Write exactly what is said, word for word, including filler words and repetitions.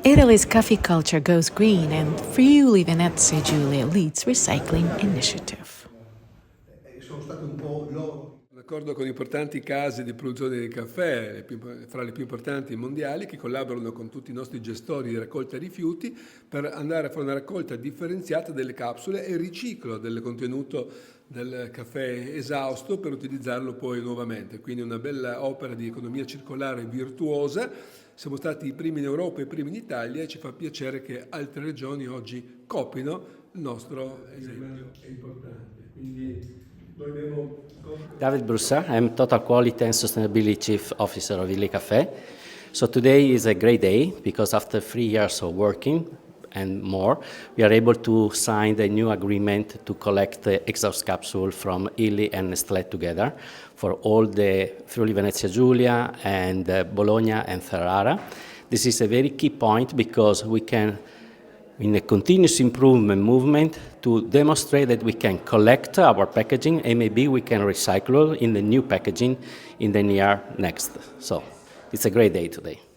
Italy's coffee culture goes green, and Friuli Venezia Giulia leads recycling initiative. Un accordo con importanti case di produzione di caffè, le più- fra le più importanti mondiali, che collaborano con tutti i nostri gestori di raccolta rifiuti per andare a fare una raccolta differenziata delle capsule e riciclo del contenuto del caffè esausto per utilizzarlo poi nuovamente. Quindi una bella opera di economia circolare virtuosa. Siamo stati i primi in Europa e i primi in Italia e ci fa piacere che altre regioni oggi copino il nostro esempio. È importante. Quindi noi abbiamo David Brussa, I'm Total Quality and Sustainability Chief Officer of Illy Cafe. So today is a great day because after three years of working and more, we are able to sign a new agreement to collect the exhaust capsule from Illy and Nestlé together for all the Friuli Venezia Giulia and uh, Bologna and Ferrara. This is a very key point because we can, in a continuous improvement movement, to demonstrate that we can collect our packaging and maybe we can recycle in the new packaging in the near next. So it's a great day today.